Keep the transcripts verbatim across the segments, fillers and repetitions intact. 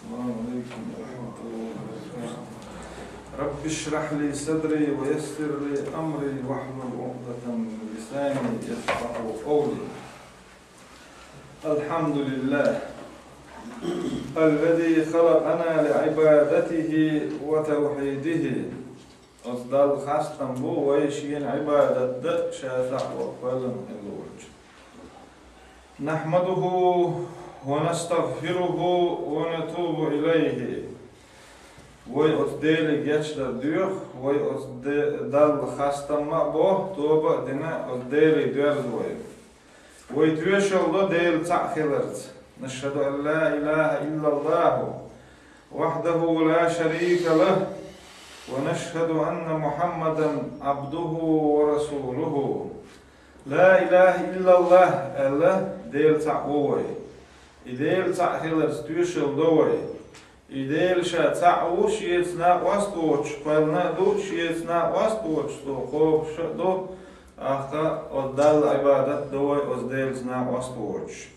السلام عليكم ورحمة الله وبركاته. رب اشرح لي صدري ويسر لي أمري واحلل عقدة من لساني يفقهوا قولي. الحمد لله الذي خلقنا لعبادته وتوحيده. Оцу Далла хастам бу вай Шена Ӏибадат дан, Ша цхьаъ ваха кхоьллина хилла волчу. نحمده ونستغفره ونتوب إليه. Вай оцу Деле гечдар доьху, вай оцу Де-, Далла хастам а бо, тоба а дина, оцу Деле доьрзу вай. Вай тоьшалла до Дела цхьаъ хиларца. نشهد أن لا إله إلا الله وحده لا شريك له، ونشهد أن محمدا عبده ورسوله. لا إله إلا الله аьлла, Дела цхьаъ ву вай. И Дела цхьаъ хиларца тоьшалла до вай. И Дела Ша цхьаъ ву, Шеца накъост воцуш кхоьллина а ду, Шеца накъост воцуш цо кхобуш а ду, тӀаккха оцу Далла Ӏибадат до вай оцу Делаца накъост воцуш.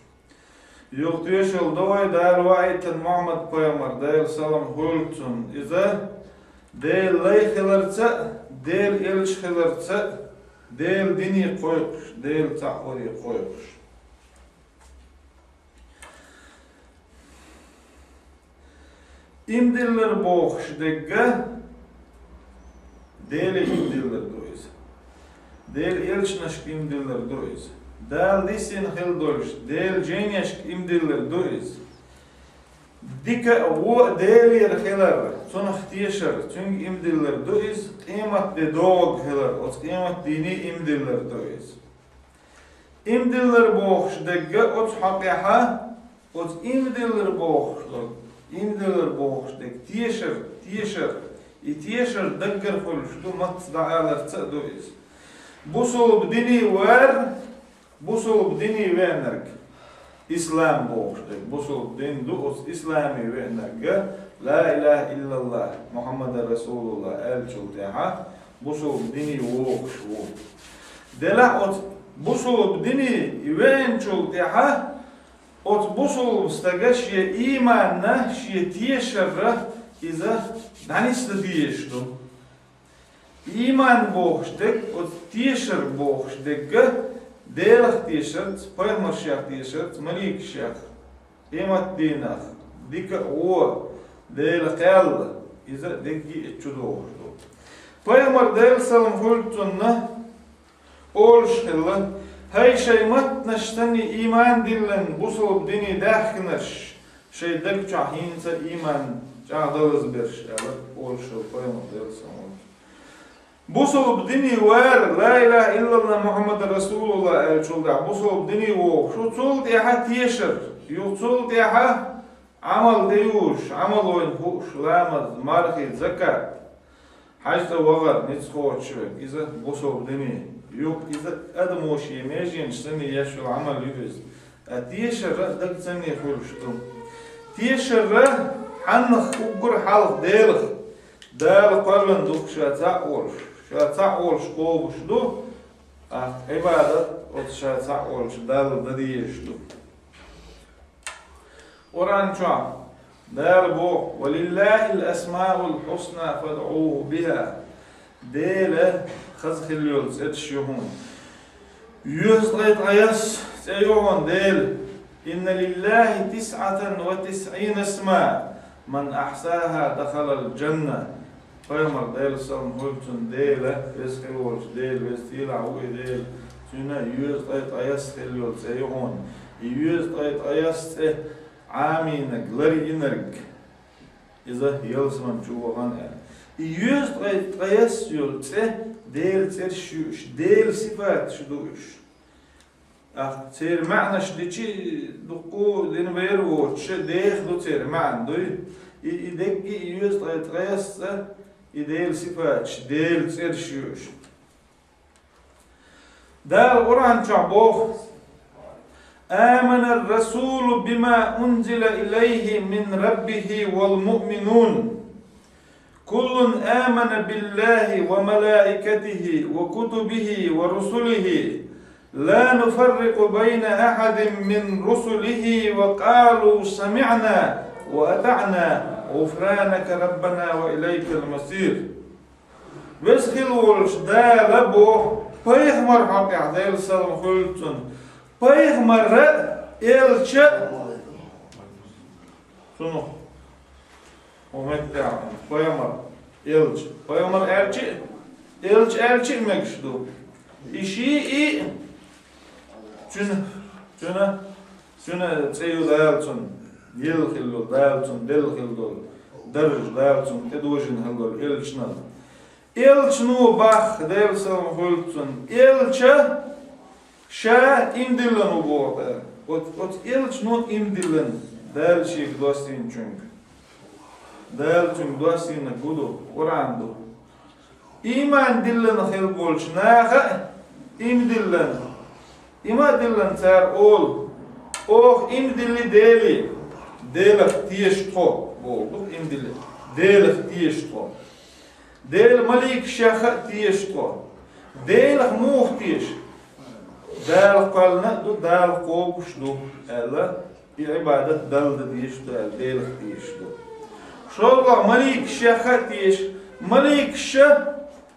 Юха тоьшалла до вай Дала ваийтина Мухьаммад-пайхамар, Делан салам хуьлда цунна, иза Делан лай хиларца а, Делан элча хиларца а, Делан дине кхойкхуш, Дела цхьаъ варе кхойкхуш. Иман диллар бохуш дерг а Деле иман диллар ду иза. Делан элчанашка иман диллар ду иза. Дала дисина хила долуш Делан жайнашка иман диллар ду иза. Дика а, вон а Делера хилар, Цунах тешар, Цуьнга иман диллар ду иза, къематде догӀург хилар, оцу къематдийне иман диллар ду иза. Иман диллар бохуш дерг а оцу хьокъехь, оцу иман диллар бохуш дерг, иман диллар бохуш дерг тешар, тешар, и тешар даггара хуьлуш ду, мацца дӀааларца а ду иза. Бусалба дине вар, бусалба дине веанарг, ислам бохуш дерг, бусалба дин ду оцу исламе веанарг, ла илаха иллаллах, Мухьаммадан расулуллах аьллачул тӀаьхьа бусалба дине вогӀуш ву. Делахь оцу бусалба дине веанчул тӀаьхьа оцу бусалба стага шен ийманна, шен тешарра иза дӀанисдан дезаш ду. Ийман бохуш дерг, оцу тешар бохуш дерг а, Делах тешарца, пайхамаршех тешарца, маликашех, къематдийнах, дика а, вон а, Дела кхел а, иза дерриге а чудогӀуш ду. Пайхамар, Делан салам хуьлда цунна, олуш хилла: «ХӀай шайн маттанаш санна ийман диллина бусалба дине даьхкинарш, шайн даг чохь хӀинца а ийман чӀагӀдалазберш», аьлла, олуш хилла пайхамар, Делан салам хуьлда цунна. Бусалба дине вар, ла илаха иллаллах Мухьаммадан расулуллах аьллачул тӀаьхьа бусалба дине вогӀуш ву, цул тӀаьхьа тешар, юха цул тӀаьхьа Ӏамал де юзуш, Ӏамал вайна хууш, ламаз, мархи, закат, хьаьж цӀа вахар, ницкъ кхочуш верг, иза бусалба дине ю, иза адамо шен меженаш санна еш йолу Ӏамал ю иза. Ткъа тешарра а даг санна хуьлуш ду. Тешарра хьаннах уггар хьалха Делах, Дала кхоьллина ду-кх Ша цхьаъ волуш, Ша цхьаъ волуш кхобуш ду, тӀаккха Ӏибадат оцу Ша цхьаъ волчу Далла дан дезаш ду. Къуръан чохь Дала боху: «Ва лиллахил асмаул хьусна фадъуху биха». Делан хаза хилла йолу цӀераш ю хьуна. Йоьзткъе ткъайоьсна цӀе ю хьуна Делан. «Инна лиллахи тисъатан ва тисъина исма, ман ахьсаха дахалал джанна». Пайхамар, Делан салам хуьлда цунна, Дела, веза хилла волчу Дела, веза сийлахь ву и Дела, Цуьнан йоьзткъе ткъайоьсна хилла йолу цӀе ю хьуна. И йоьзткъе ткъайоьсна цӀе Ӏамийнарг, ларйинарг, иза ялсамани чу вахана аьлла. И йоьзткъе ткъайоьсна йолу цӀе Делан цӀераш ю уьш, Делан сифаташ ду уьш. ТӀаккха церан маьӀнаш дичи, дуккха дина вер воцуш, деха ду церан маьӀна, дуй? И, и дерриге а, и йоьзткъе ткъайоьсна цӀе, и Делан сифаташ, Делан цӀераш ю уьш. Дала Къуръан чохь боху: «Аманар расулу бима унзила илайхи мин раббихи вал муъминун. Куллун амана биллахи ва малаикатихи ва кутубихи ва русулихи, ла нуфаррику байна ахьадин мин русулихи ва къалу самиъна وأطعنا غفرانك ربنا وإليك المصير. Веза хила волчу Дала боху пайхамар хьокъехь, Делан салам хуьлда цунна, пайхамар а, элча а, цунах хӀун меттехь, пайхамар, элча. Пайхамар аьлча а, элча аьлча а мегаш ду. И шиъ а, цуьнан, цуьнан, цуьнан цӀе ю Дала цунна, елла хилла долу, Дала цунна делла хилла долу даржа, Дала цунна тӀедожийна хилла долу элчанал. Элчано боху, Делан салам хуьлда цунна, элча ша ийман диллина ву боху Дала. Оцу, оцу элчано ийман диллина, Дала шега доссийначуьнга. Дала цуьнга доссийнарг хӀун ду? Къуръан ду. Ийман диллина хилла болчу наха а ийман диллина. Ийман диллина цара олу: «Оха ийман дилли Деле, Делах теша тхо», боху ду ийман дилли. Делах теша тхо. Делан маликашех а теша тхо. Делах муха теша? Дала кхоьллина а ду, Дала кхобуш а ду аьлла, и Ӏибадат Далла дан дезаш ду аьлла, Делах теша ду. ШолгӀа маликашех а теша. Маликаша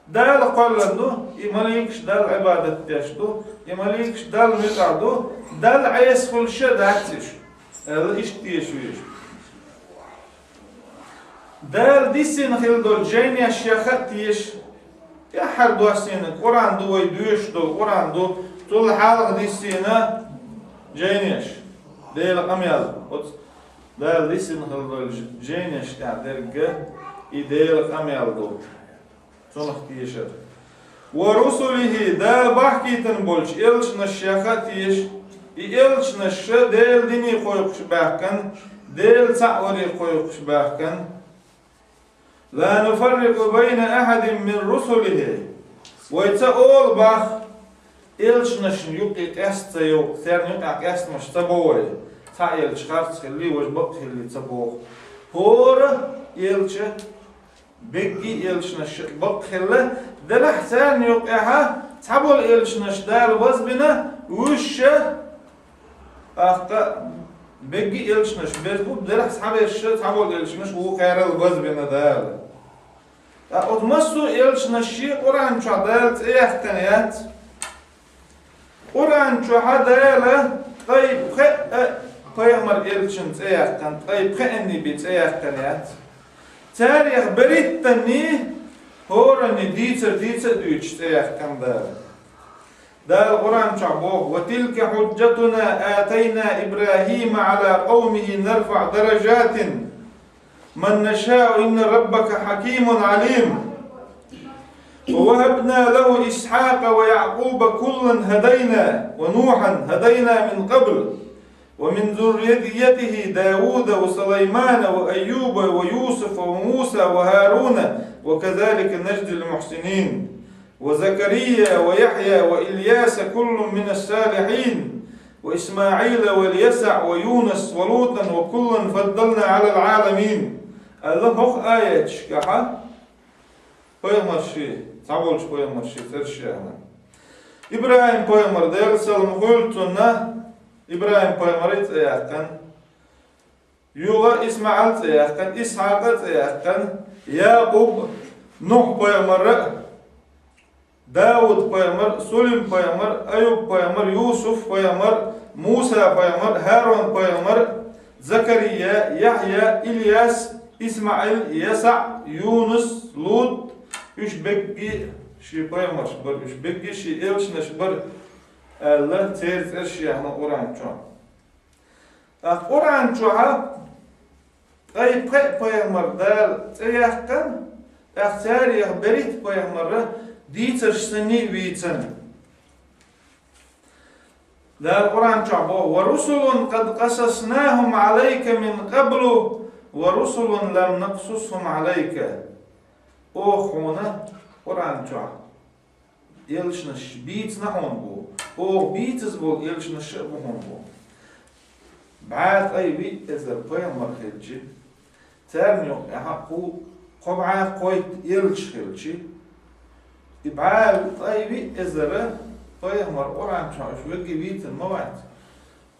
Дала кхоьллина ду, и маликаш Далла Ӏибадат деш ду, и маликаш Далла муьтӀахь ду, Далла Ӏеса хуьлуш а дац уьш аьлла, иштта теша веза. Дала диссина хилла долу жайнех а теша, тӀаьххьара доссийнарг Къуръан ду, вай доьшуш долу Къуръан ду, цул хьалха диссийна жайнеш, Делан къамел. Оцу Дала диссина хилла долу жайнеш тӀехь дерг а и Делан къамел ду. Цунах тешар. «Ва русулихи», Дала бахкийтина болчу элчанашех а теша, и элчанаш Делан дине кхойкхуш баьхкина, Делан цхьаъ варе кхойкхуш баьхкина. «Ла нуфаррикъу байна ахьадин мин русулихи». Вай ца олу боху, элчанашна юкъе къаьста ца йо, царна юкъахь къаьстамаш ца бо вай. Цхьа элча харц хилли, важа бакъ хилли ца боху. ХӀора элча, бегги элчанаш бакъ хилла, делахь царна юкъехь цхьаболу элчанаш Дала вазбина, уьш а, тӀаккха бегги элчанаш беза бу, делахь цхьаберш а, цхьаболу элчанаш вукхарал вазбина Дала. Ткъа оцу массо а элчанашший Къуръан чохь Дала цӀе яьккхина яц. Къуръан чохь Дала ткъе пхеа пайхамар, элчан цӀе яьккхина, ткъе пхеанний бен цӀе яьккхина яц. Царех берхӀиттанний, хӀоранний дийцар дийца а дуьйцуш цӀе яьккхина Дала. Дала Къуръан чохь боху: «Ва тилка хьуджатуна атайна ИбрахӀима Ӏала къавмихӀи нарфаӀу даражатин ман нашаъу, инна раббака хьакимун Ӏалим. Ва вахабна лахӀу Исхьакъа ва Яъкъуба куллан хӀадайна, ва Нухьан хӀадайна мин къабл, ва мин зурриятихӀи Давуда ва Сулаймана ва Айюба ва Юсуфа ва Муса ва ХӀаруна, ва казалика нажзил мухьсинин». «Ва Закария, ва Яхья, ва Ильяса, куллун минас салихьин, ва ИсмаӀила, ва Ильяса, ва Юнус, ва Лутан, ва куллан фаддална Ӏалал Ӏаламин», аьлла хӀокху аяташкахь пайхамарший, цхьаболчу пайхамарший цӀерш яхна. ИбрахӀим пайхамар, Делан салам хуьлда цунна, ИбрахӀим пайхамаран цӀе яьккхина. Юха ИсмаӀил цӀе яьккхина, Исхьакъа цӀе яьккхина, Якъуб, Нухь пайхамар, Дауд пайхамар, Сулим пайхамар, Аюб пайхамар, Юсуф пайхамар, Муса пайхамар, ХӀарун пайхамар, Закария, Яхья, Ильяс, ИсмаӀил, Ясаъ, Юнус, Лут, уьш бегги ший пайхамарш бара, уьш бегги ший элчанаш бара, аьлла, церан цӀерш яхна Къуръан чохь. ТӀаккха Къуръан чохь ткъе пхеа пайхамар Дала цӀе яьккхина, тӀаккха царех берхӀитта пайхамар дийцарш санна а вийцина. Дала Къуръан чохь боху: «Ва русулун къад къасаснахӀум Ӏалайка мин къаблу, ва русулун лам накъсусхӀум Ӏалайка». Оха хьуна Къуръан чохь элчанаш бийцина хьуна боху. Оха бийцаза болу элчанаш а бу хьуна боху. БӀе ткъе виъ эзар пайхамар хилчи, царна юкъахь кху, кхо бӀе кхойтта элча хилчи, и бӀе ткъе виъ эзар пайхамар Къуръан чохь уьш вегги вийцина ма вац.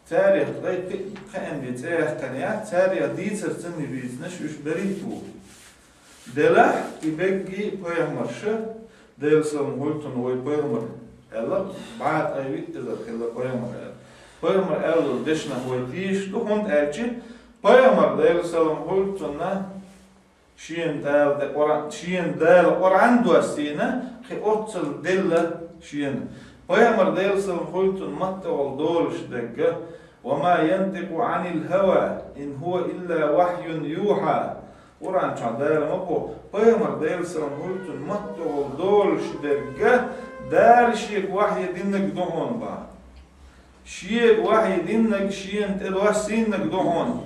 Царех ткъе кхаанди цӀе яьккхина яц, царех дийцар цунна бийцинарш уьш берриг бу. Делахь и беррига пайхамарша, Делан салам хуьлда цунна, вай пайхамар аьлла, бӀе ткъе виъ эзар хилла пайхамар аьлла. Пайхамар аьлла дешнех вай тешаш ду, хӀунда аьлча пайхамар, Делан салам хуьлда цунна, шена Дала тӀе Къуръан, шена Дала Къуръан доссийна, кхин оццул делла шена. Пайхамар, Делан салам хуьлда цунна, маттахула долуш дерг: «Ва ма янтикъу Ӏанил хӀава, ин хӀува илла вахьюн юхьа». Къуръан чохь Дала ма боху, пайхамар, Делан салам хуьлда цунна, маттахула долуш дерг Дала шега вахьи диннарг ду хьуна боху. Шега вахьи диннарг, шена тӀе доссийнарг ду хьуна.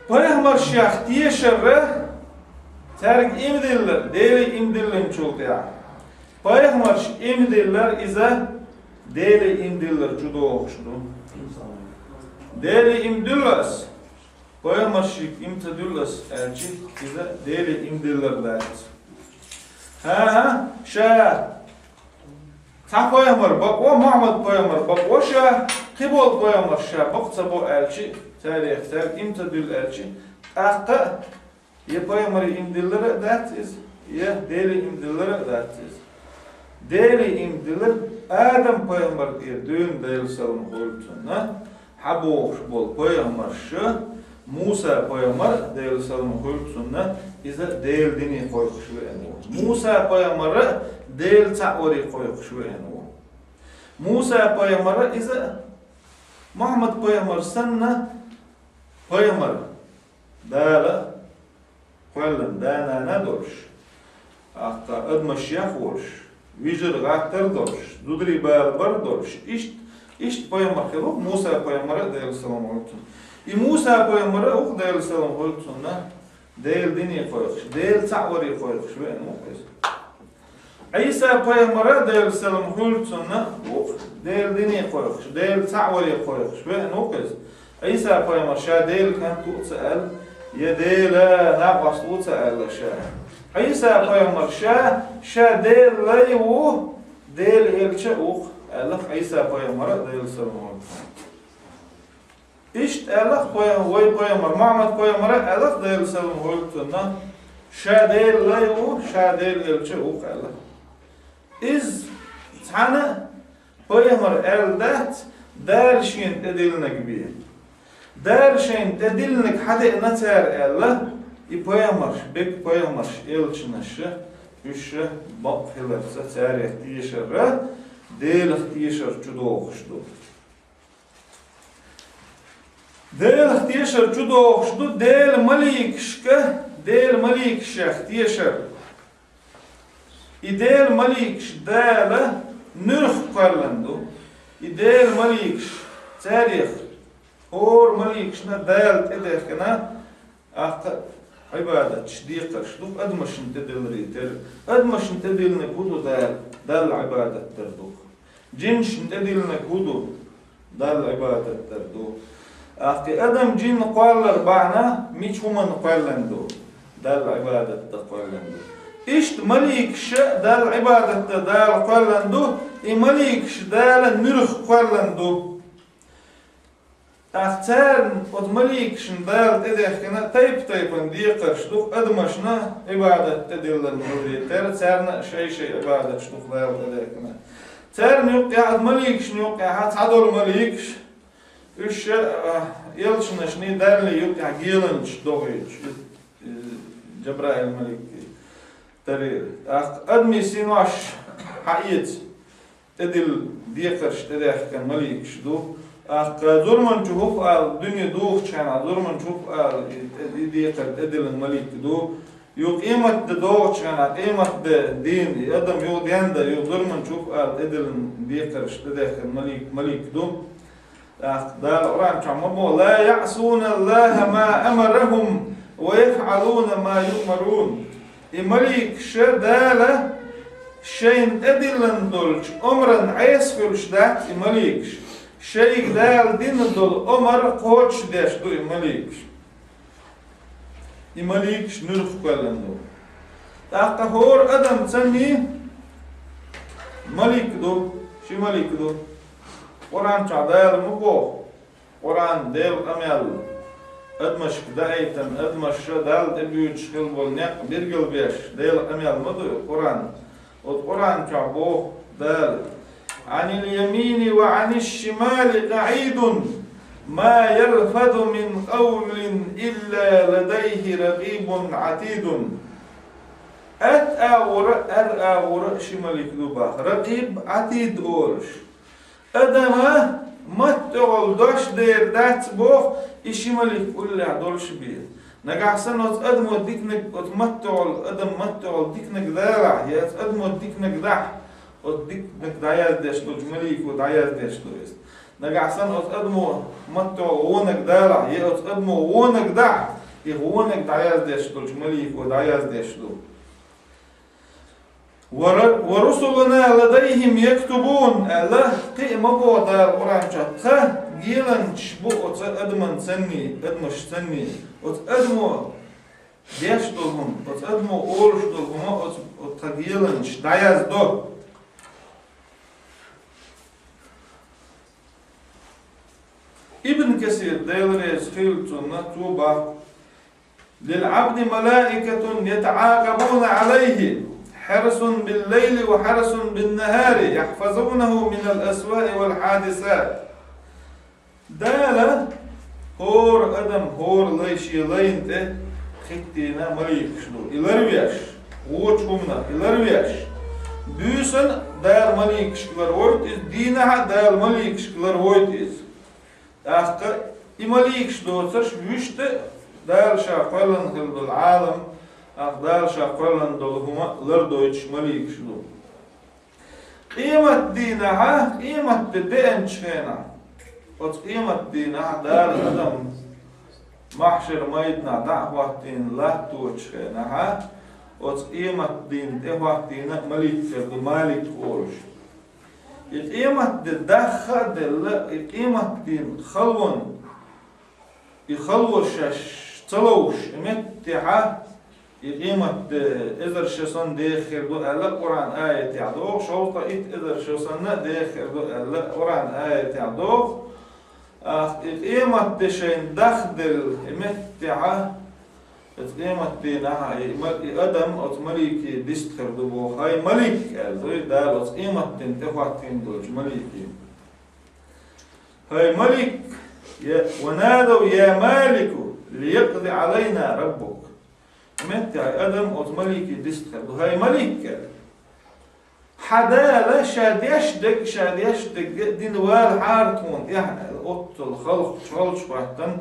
Пайхамаршех тешар, цаьрга иман диллар, Деле иман диллинчул тӀаьхьа. Пайхамаршка иман диллар, иза Деле иман диллар чу догӀуш ду. Деле иман дуьллу ас, пайхамаршка иман ца дуьллу ас аьлча, иза Деле иман диллар дац. ХӀан-хӀа, ша цхьа пайхамар бакъо, Мухьаммад пайхамар бакъо ша, кхин болу пайхамарш ша бакъ ца бо аьлча, царех цаьрга иман ца дуьллу аьлча, тӀаккха а я пайхамаре иман диллар а дац иза, я Деле иман диллар а дац иза. Деле иман диллар Адам пайхамар тӀера дуьйна, Делан салам хуьлда цунна, хьан бохуш болу пайхамарша, Муса пайхамар, Делан салам хуьлда цунна, иза Делан дине кхойкхуш веана ву. Муса пайхамара Делан цхьаъ варе кхойкхуш веана ву. Муса пайхамара иза Мухьаммад пайхамар санна пайхамар, Дала кхоьллина да-нана долуш, тӀаккха адамашех волуш, вижар-гӀаттар долуш, зударий бала бар долуш, иштта, иштта пайхамар хилла ву Муса пайхамар а, Делан салам хуьлда цунна. И Муса пайхамар а ву Делан салам хуьлда цунна, Делан дине кхойкхуш, Делан цхьаъ варе кхойкхуш веана ву иза. Ӏийса пайхамар а, Делан салам хуьлда цунна, ву Делан дине кхойкхуш, Делан цхьаъ варе кхойкхуш веана ву иза. Ӏийса пайхамар ша Делан кӀант ву а ца аьлла, я Делан накъост ву а ца аьлла ша. Ӏийса пайхамар ша, ша Делан лай а ву, Делан элча а ву аьлла Ӏийса пайхамар а, Делан салам хуьлда цунна. Иштта аьлла пайхам-, вай пайхамар, Мухьаммад пайхамар а аьлла, Делан салам хуьлда цунна, ша Делан лай а ву, ша Делан элча а ву аьлла. Иза цхьана а пайхамар аьлла дац, Дала шена тӀедиллинарг бен. Дала шайна тӀедиллинарг хьан деана цара аьлла, и пайхамарш, берриг пайхамарш, элчанаш, уьш бакъ хиларца, царех тешар, Делах тешар чу догӀуш ду. Делах тешар чу догӀуш ду, Делан маликашка, Делан маликашех тешар. И Делан маликаш Дала нуьрах кхоьллина ду. И Делан маликаш, царех хӀора маликашна Дала тӀедехкина, тӀаккха Ӏибадаташ, декхарш ду адамашна тӀедилларе терра. Адамашна тӀедиллинарг хӀун ду Дала? Далла Ӏибадат дар ду. Джинашна тӀедиллинарг хӀун ду? Далла Ӏибадат дар ду. ТӀаккха адам, джин кхоллар бахьана мича хӀуманна кхоьллина ду? Далла Ӏибадат дан кхоьллина ду. Иштта маликаш а Далла Ӏибадат дан Дала кхоьллина ду, и маликаш Дала нуьрах кхоьллина ду. ТӀаккха царна, оцу маликашна Дала тӀедехкина, тайп-тайпана декхарш ду адамашна Ӏибадат тӀедиллина хиларе терра, царна а шай-шай Ӏибадаташ ду Дала тӀедехкина. Царна юккъехь, оцу маликашна юккъехь цхьадолу маликаш, уьш а, а, элчанашний Даллий юккъехь геланчаш дохуьйтуш, и, и Джабраил малик тари. ТӀаккха адамийн синош хьаэца тӀедилла декхарш тӀедехкина маликаш ду. ТӀаккха зурманчу хӀуф ала, дуьне духучу хенахь зурманчу хӀуф ала, и тӀе-, и декхар тӀедиллина малик ду. Юха къематде догӀучу хенахь, къематде дийна, и адам юха денда, юха зурманчу хӀуф ала тӀедиллина декхарш тӀедехкина малик, малик ду. ТӀаккха Дала Къуръан чохь ма боху: «Ла яӀсуна Аллаха ма амарахум ва яфӀалуна ма юъмарун». И маликаш Дала шайна тӀедиллина долчу омран Ӏеса хуьлуш дац и маликаш. Шайга Дала дина долу омар кхочушдеш ду и маликаш. И маликаш нуьрах кхоьллина ду. ТӀаккха хӀора адам царний Малик ду, ши малик ду. Къуръан чохь Дала ма боху, Къуръан Делан къамел, адамашка даийтина, адамаш Далла тӀебуьйцуш хила болу некъ билгалбеш Делан къамел ма ду Къуръан. Оцу Къуръан чохь боху Дала: «Ӏанил ямини ва Ӏаниш шимали къаӀидун, ма ялфазу мин къавлин илла ладайхи ракъибун Ӏатидун». Атта агӀора а, аьрра агӀора а ши малик ду боху, ракъиб, Ӏатид олуш. Адама маттахь долу дош дер дац боху, и ши малик уллехь долуш бен. Нагахь санна оцу адамо диканиг, оцу маттахь долу, адам маттахь долу диканиг далахь, я оцу адамо диканиг дахь, оцу диканиг дӀаяздеш долчу малико дӀаяздеш ду иза. Нагахь санна оцу адамо маттахь долу вониг далахь, я оцу адамо вониг дахь, и вониг дӀаяздеш долчу малико дӀаяздеш ду. «Ва ра-, ва русулуна ладайхим яктубун», аьлла, кхин а ма боху Дала Къуръан чохь, тхан геланчаш бу оцу адаман санний, адамаш санний. Оцу адамо деш долу хӀума, оцу адамо олуш долу хӀума оцу, оцу тхан геланчаш дӀаяздо. Ибн Касир, Дела реза хуьлда цунна, цо боху: «Лил Ӏабди малаикатун ятаӀакъабуна Ӏалайхи, хьарсун биллайли ва хьарсун биннахари, яхьфазунаху минал асваи вал хьадисат». Дала хӀора адам, хӀора лай шен лайна тӀе хӀиттийна маликаш ду, и ларвеш, вочу хӀуманах и ларвеш. Буьйсанна Дала маликашка ларвойту иза, дийнахь а Дала маликашка ларвойту иза. ТӀаккха и маликаш доцурш вуьшта Дала Ша кхоьллина хилла долу Ӏалам, тӀаккха Дала Ша кхоьллина долу хӀума лардойтуш маликаш ду. Къематдийнахьа, къематде деанчу хенахь, оцу къематдийнахь Дала адам махьшар майданахь дӀа а хӀоттийна латточу хенахьа, оцу къематдийна тӀе хӀоттийна малик хир ду, Малик олуш. И къематде даха а делла, и къематдийнан халонан, и хало шаьш ца ловш, и меттехьа, и къематде эзар ши санна деха хир ду аьлла Къуръан аятехь догӀу, шовзткъа итт эзар ши санна а деха хир ду аьлла Къуръан аятехь догӀу. Ах, и къематде шайна дахделла, и меттехьа, оцу къематдийнахьа и ма-, и адам оцу малике дистхир ду боху. «ХӀай малик», аьлла ду Дала оцу къематдийнан тӀе хӀоттийна долчу малике. «ХӀай малик, я, ва надав, я Малику, лиякъди Ӏалайна раббук». Меттехь адам оцу малике дистхир ду: «ХӀай малик», аьлла. Хьан Дала Ша деш дерг, Ша деш дерг дина валахьара тхуна тӀехь, аьлла, оццул халкъ чолчу хӀоттан,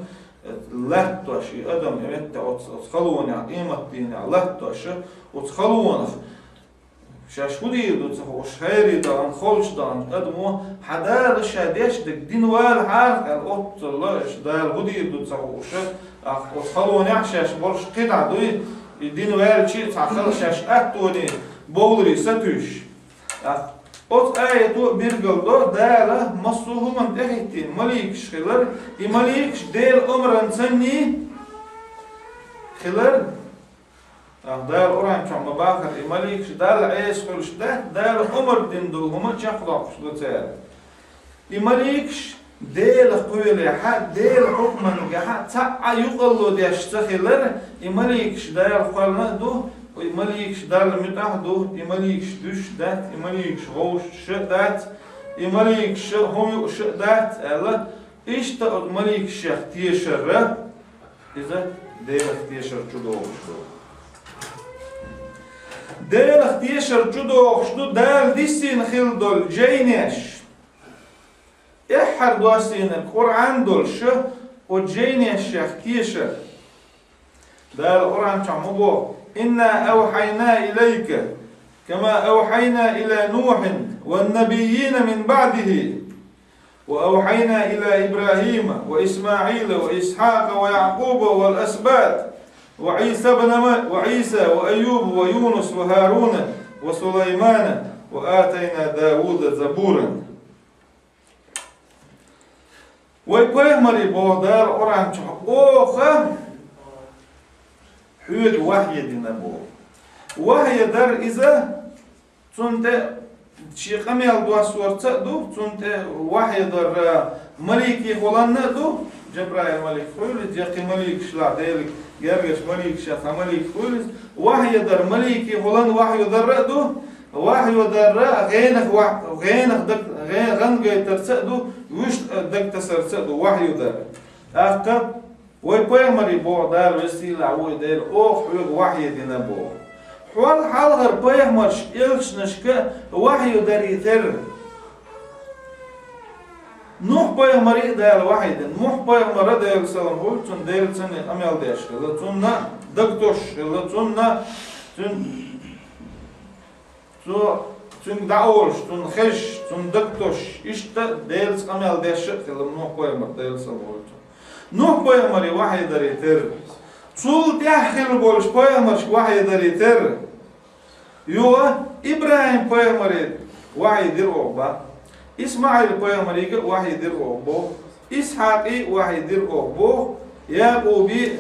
латтош и адам, и меттехь оцу, оцу халонехь, къематдийнехь латтош, оцу халонах. Шаьш хӀун дийр ду ца хууш, хьерий дахана, холчу дахана адамо, хьан Дала Ша деш дерг дина валахьара, аьлла, оццул Дала хӀун дийр ду ца хууш, ах, оцу халонехь шаьш болуш кхидӀа дуй, и дина ваьлча а цхьа хала шаьш аттоне бовларе сатуьйсуш. Ах, оцу аято а билгалдо Дала массо а хӀуманна тӀехӀиттийна маликаш хилар, и маликаш Делан омранца санний хилар. Ах, Дала Къуръан чохь ма бахара, и маликаш Далла Ӏеса хуьлуш дац, Дала омра дина долу хӀума чекхдоккхуш ду цара. И маликаш Делах кхоьлехьа, Делан хьукмангахьа цхьа а юкъалло деш ца хилар, и маликаш Дала кхоьллина а ду, и маликаш Далла муьтӀахь а ду, и маликаш дуьсуш дац, и маликаш вовшаш а дац, и маликаш хӀума юуш а дац аьлла, иштта оцу маликашех тешар а, иза Делах тешар чудогӀуш ду. Делах тешар чудогӀуш ду Дала диссийна хилла долу жайнеш. Эххьара доссийнарг Къуръан долуш, оцу жайнешех тешар. Дала Къуръан чохь ма боху: «Инна авхьайна илайка, кама авхьайна ила Нухьин ван набиййина мин баъдихи, ва авхьайна ила Ибрахима ва Исмаила ва Исхьакъа ва Якъуба вал асбат, ва Ӏийса бна Ма-, ва Ӏийса ва Айюба ва Юнус ва Харуна ва Сулаймана, ва атайна Давуда забуран». Вай пайхамаре боху Дала Къуръан чохь: «Оха хьоьга вахьйе дина», – боху. Вахьйе дара иза, цунна тӀе Шен къамел доссорца а ду, цунна тӀе вахьи дар маликехула а ду, Жабраил малик хуьлу, я кхин маликашла, Делан гергарчу маликашах цхьа малик хуьлу, вахьи дар маликехула а вахьи дар а ду, вахьи дар гӀенах ва-, гӀенах даг-, гӀе-, гӀан гайтарца а ду, вуьшта дагтасарца а ду вахьи дар. ТӀаккха вай пайхамаре боху Дала, веза-сийлахь волу Дела, оха хьоьга вахьи дина боху. Хьол хьалхара пайхамаршка, элчанашка вахьи дарий терра. Нух-пайхамаре а Дала вахьи дина. Нух-пайхамар а, Делан салам хуьлда цунна, Делаца къамел деш хилла. Цунна дагтосуш хилла, цунна, цуьнан Цо, цуьнга дӀаолуш, цунна хезаш, цунна дагтосуш, иштта Делаца къамел деш а хилла Нух-пайхамар, Делан салам хуьлда цунна. Нух-пайхамаре вахьи дарий терра. Цул тӀаьхьа хилла болчу пайхамаршка вахьи дарий терра. Юха ИбрахӀим-пайхамаре вахьи дира оха боху. ИсмаӀил-пайхамарига а вахьи дира оха боху. Исхьакъе а вахьи дира оха боху. Якъубе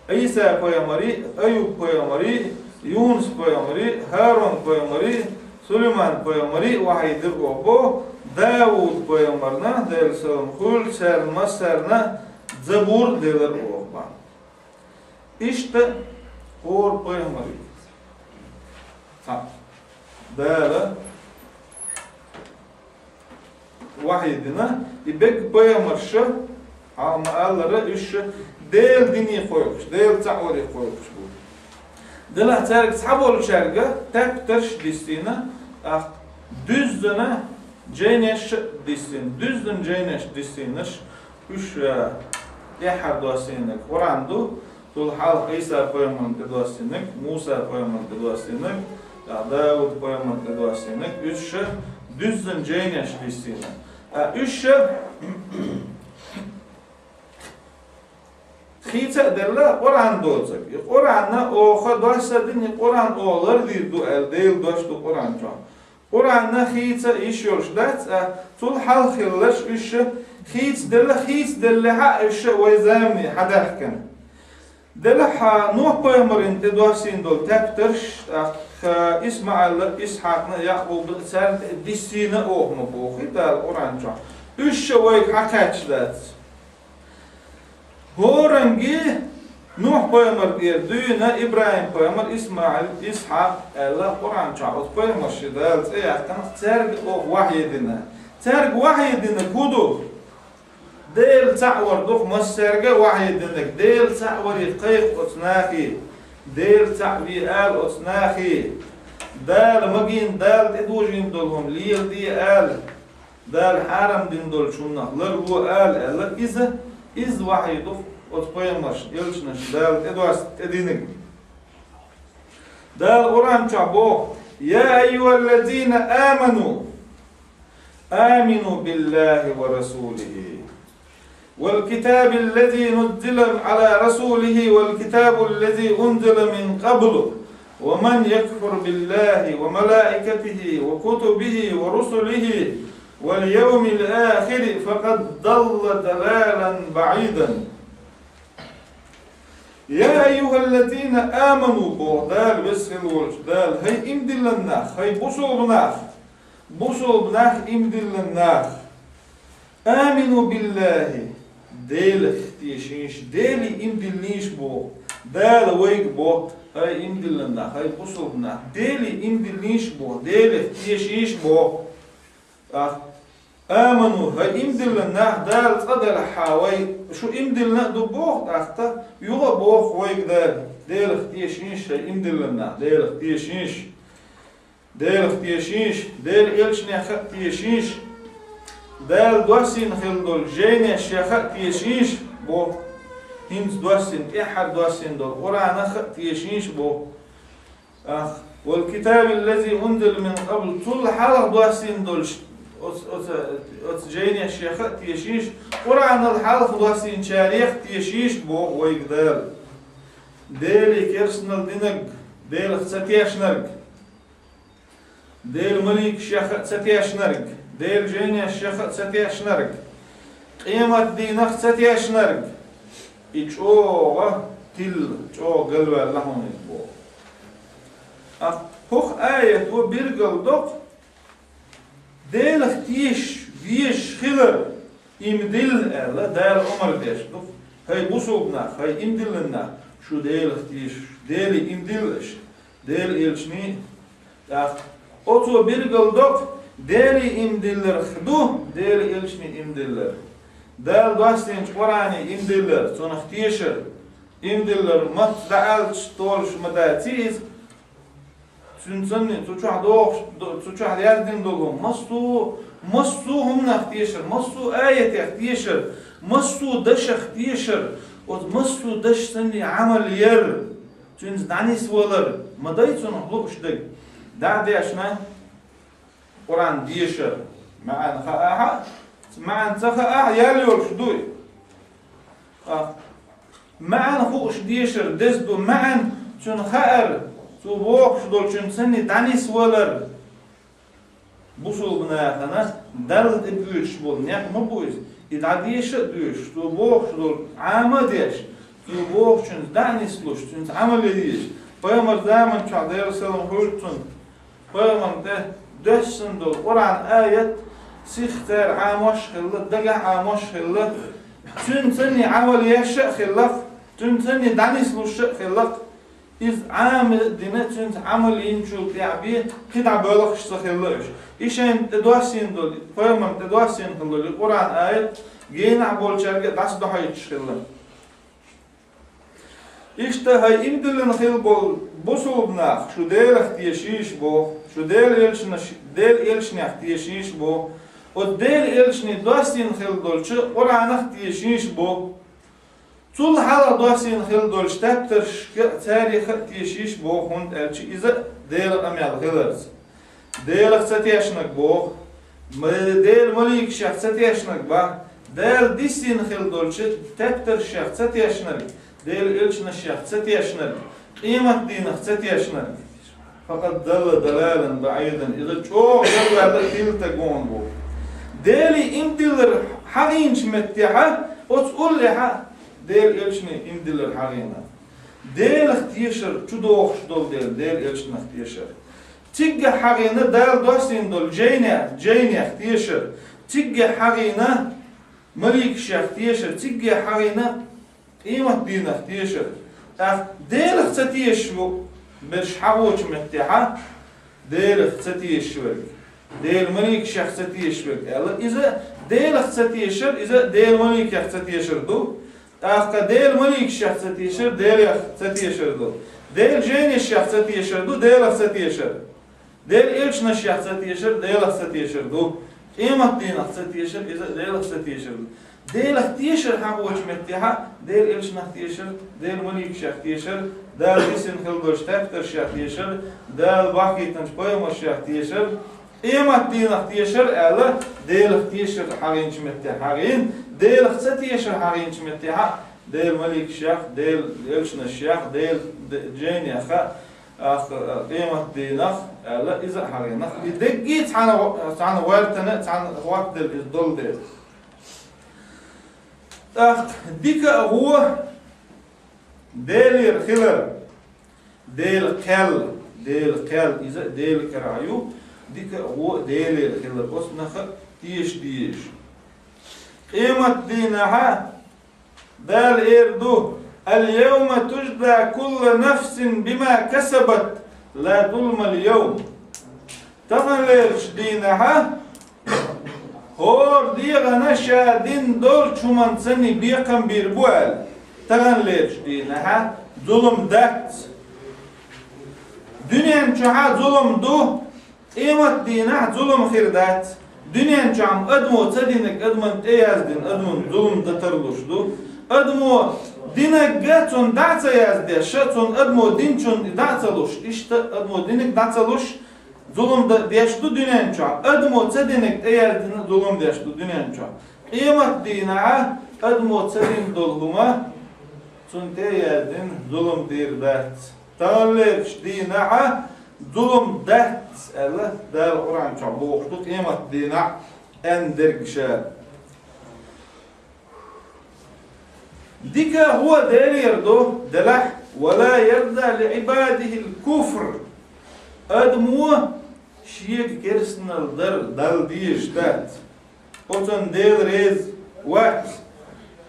а, Ӏийса-пайхамаре а, Аюб-пайхамаре а, Юнус-пайхамаре а, ХӀарун-пайхамаре а, Сулайман-пайхамаре а вахьи дира оха боху. Дауд-пайхамарна, Делан салам хуьлда царна массарна, Забур а делира оха боху. Иштта хӀора пайхамаре цхьаъ Дала вахьи дина, и берриг пайхамарш, хьалха ма-аллара, уьш Делан дине кхойкхуш, Делан цхьаъ варе кхойкхуш бу. Делахь цаьрга цхьаболчаьрга тептарш а диссина, тӀаккха дуьззина жайнеш а диссина, дуьззина жайнеш диссинарш, уьш, а, тӀаьххьара доссийнарг Къуръан ду, цул хьалха Ӏийса-пайхамарна тӀедоссийнарг, Муса-пайхамарна тӀедоссийнарг, тӀаккха Дауд-пайхамарна тӀедоссийнарг, уьш дуьззина жайнеш диссина. Ткъа уьш хийца а делла Къуръан доцург. И Къуръан оха доссадина, и Къуръан оха лардийр ду аьлла, Делан дош ду Къуръан чохь. Къуръан хийца йиш йолуш дац, а цул хьалха хилларш уьш хийца делла, хийца деллехь а уьш вай замане хьадаьхкина. Делахь Нух-пайхамарна тӀедоссийна долу тептарш, тӀаккха ИсмаӀила, Исхьакъна, Якъуба, царна тӀе диссийна оха ма боху Дала Къуръан чохь. Уьш вайга хьакхаьчна дац. ХӀоранге Нух-пайхамар тӀера дуьйна ИбрахӀим-пайхамар, ИсмаӀил, Исхьакъ аьлла Къуръан чохь оцу пайхамаршна Дала цӀе яьккхина, цаьрга оха вахьи дина. Цаьрга вахьи динарг хӀун ду? Делан цхьаъ вар ду-кх массаьрга а вахьи динарг, Делан цхьаъ варе кхайкха оцу нахе, Делан цхьаъ ве ала оцу нахе, Дала магийна, Дала тӀедожийна долу хӀума леладе ала, Дала хьарам дина долчу хӀуманах ларло ала аьлла, иза, иза вахьи ду-кх оцу пайхамаршна, элчанашна Дала тӀедос-, тӀединарг. Дала Къуръан чохь боху: «Я айюхаллазина аману, амину биллахи ва расулихи, вал китаби ллази нуззила ала расулихи, вал китаби ллази унзила мин къаблу, ва ман якфур биллахи ва малаикатихи ва кутубихи ва русулихи вал явмил ахири, факъад далла далалан баӀидан». «Я айюхаллазина аману», боху Дала, веза хила волчу Дала, хӀай иман диллина нах, хӀай бусалба нах, бусалба нах, иман диллина нах. «Амину биллахи», Делах тешийша, Деле иман диллийша боху. Дала вайга боху, хӀай иман диллина нах, хӀай бусалба нах, Деле иман диллийша боху, Делах тешийша боху. ТӀаккха: «Аману», хӀай иман диллина нах, Дала цкъа делахь вай, шу иман диллина а ду боху, тӀаккха юха а боху вайга Дала: «Делах тешийша, хӀай иман диллина нах, Делах тешийша, Делах тешийша, Делан элчанех а тешийша, Дала доссийна хила долу жайнех а тешийша», боху. ХӀинца доссийна, тӀаьххьара доссийна долу Къуръанах а тешийша боху. Ах, «вал китаби ллази унзила мин къабл», цул хьалха доссийна долуш, оц-, оц-, оцу жайнех а тешийша, Къуръанал хьалха доссийначарех а тешийша боху вайга Дала. Деле керстанал динарг, Делах ца тешнарг, Делан маликашех а ца тешнарг, Делан жайнех а ца тешнарг, къематдийнах а ца тешнарг, и чӀогӀа тилла, чӀогӀа галваьлла хьуна иза боху. Ах, хӀокху аято билгал доккху, Делах тешаш безаш хилар, иман дилла аьлла, Дала омра деш ду. ХӀай бусалба нах, хӀай иман диллина нах, шу Делах теша, Деле иман дилла аша, Делан элчане. ТӀаккха оцо билгалдоккху Деле иман дилларх ду, Делан элчане иман диллар. Дала доссийначу Къуръане иман диллар, цунах тешар, иман диллар маца дӀааьлча толуш ма даций иза. Цуьнан санна, цу чохь дохуш, цу чохь яздина долу массо, массо хӀуманах тешар, массо аятех тешар, массо дашах тешар, оцу массо даш санна Ӏамал яр, цуьнца дӀанисвалар, ма дай цунах лууш дерг. ДӀа а дешна, Къуръан дешар, маьӀна хаахь а, маьӀна ца хаахь а, ял йолуш ду и. ТӀаккха маьӀна хууш дешар деза ду, маьӀна цуьнан хаар, цо бохуш долчуьнца санна дӀанисвалар. Бусалба нахана Далла тӀе боьдуш болу некъ ма бу иза, и дӀадеша а доьшуш, цо бохуш долу Ӏама а деш, цо бохучуьнца дӀа а нислуш, цуьнца Ӏамал а деш. Пайхамар заман чохь, Делан салам хуьлда цунна, пайхамарна тӀе доьссина долу Къуръан аят сиха цара Ӏамош а хилла, дагахь Ӏамош а хилла, цуьнца санна Ӏамал еш а хилла-кх, цуьнца санна дӀанислуш а хилла-кх. Иза Ӏама а дина, цуьнца Ӏамал йинчул тӀаьхьа бен кхидӀа боьлхуш ца хилла уьш. И шайна тӀе доссийна долу, пайхамарна тӀе доссийна хилла долу и Къуръан аят генахь болчаьрга а дӀасадохьуьйтуш хилла. Иштта хӀай иман диллина хила болу бусалба нах, шу Делах тешийша боху, шу Делан элчанаш, Делан элчанех тешийша боху, оцу Делан элчане доссийна хила долчу Къуръанах тешийша боху. Цул хьалха доссийна хила долчу тептаршка а, царех а тешийша боху, хӀунда аьлча иза а Делан къамел хиларца. Делах ца тешнарг боху, ма-, Делан маликашех ца тешнарг боху, Дала диссийна хила долчу тептаршех ца тешнарг, Делан элчанашех ца тешнарг, къематдийнах ца тешнарг. «Факъад далла далалан баӀидан», иза чӀогӀа ялваьлла тилла стаг ву боху. Деле иман диллар хьахийначу меттехь, оцу уллехь Делан элчане иман диллар хьахийна. Делах тешар чу дохуш долу дела, Делан элчанах тешар. Циггахь хьахийна Дала доссийна долу жайнех, жайнех тешар. Циггахь хьахийна маликашех тешар. Циггахь хьахийна къематдийнах тешар. ТӀаккха Делах ца тешаш ву берш хьахочу меттехь, Делах ца тешаш верг, Делан маликашех ца тешаш верг аьлла, иза Делах ца тешар, иза Делан маликех ца тешар ду. ТӀаккха Делан маликашех ца тешар, Делах ца тешар ду. Делан жайнашех ца тешар ду, Делах ца тешар. Делан элчанашех ца тешар, Делах ца тешар ду. Къематдийнах ца тешар, иза Делах ца тешар ду. Делах тешар хьахочу меттехь, Делан элчанах тешар, Делан маликашех тешар, Дала диссийна хила долчу тептаршех тешар, Дала бахкийтинчу пайхамаршех тешар, къематдийнах тешар аьлла, Делах тешар хьахийначу меттехь хьахийна, Делах ца тешар хьахийначу меттехь, Делан маликашех, Делан элчанашех, Делан д-, жайнех, а, къематдийнах аьлла, иза а хьахийна. И дерриге а цхьана, цхьана гӀоьртина, цхьана хӀоттаделла иза долу дела. ТӀаккха дика а, вон а Делера хилар, Делан кхел, Делан кхел, иза а Делан кара ю, дика а, вон а Делера хилар, оцунах а теша дезаш. Къематдийнахь Дала эр ду: «Ал-йовма туджза куллу нафсин бима касабат, ла зулма ал-йовм». Таханлерчу дийнахь хӀора дегӀана ша дина долчу хӀуманца санна бекхам бийр бу аьлла. Таханлерчу дийнахь зулам дац. Дуьнен чохь зулам ду, къематдийнахь зулам хир дац. Дуьнен чохь адамо ца динарг адамна тӀе яздина, адамна зулам дан тарлуш ду. Адамо динарг цунна дӀа а ца яздеш, цунна адамо динчунна дӀа а ца луш, иштта адамо динарг дӀа ца луш, зулам дан деш ду дуьнен чохь. Адамо ца динарг тӀе яздина зулам деш ду дуьнен чохь. Къематдийнахь адамо ца дина долу хӀума цунна тӀе яздина зулам дийр дац. Таханлерчу дийнахь зулам дац аьлла, Дала Къуръан чохь бохуш ду, къематдийнахь аьнна дерг ша. Дика а, вон а Делера ду, делахь: «Ва ла ярда ли Ӏибадихил куфр». Адамо Шега керстанал дар Далла дезаш дац. Оцунна Дела реза вац.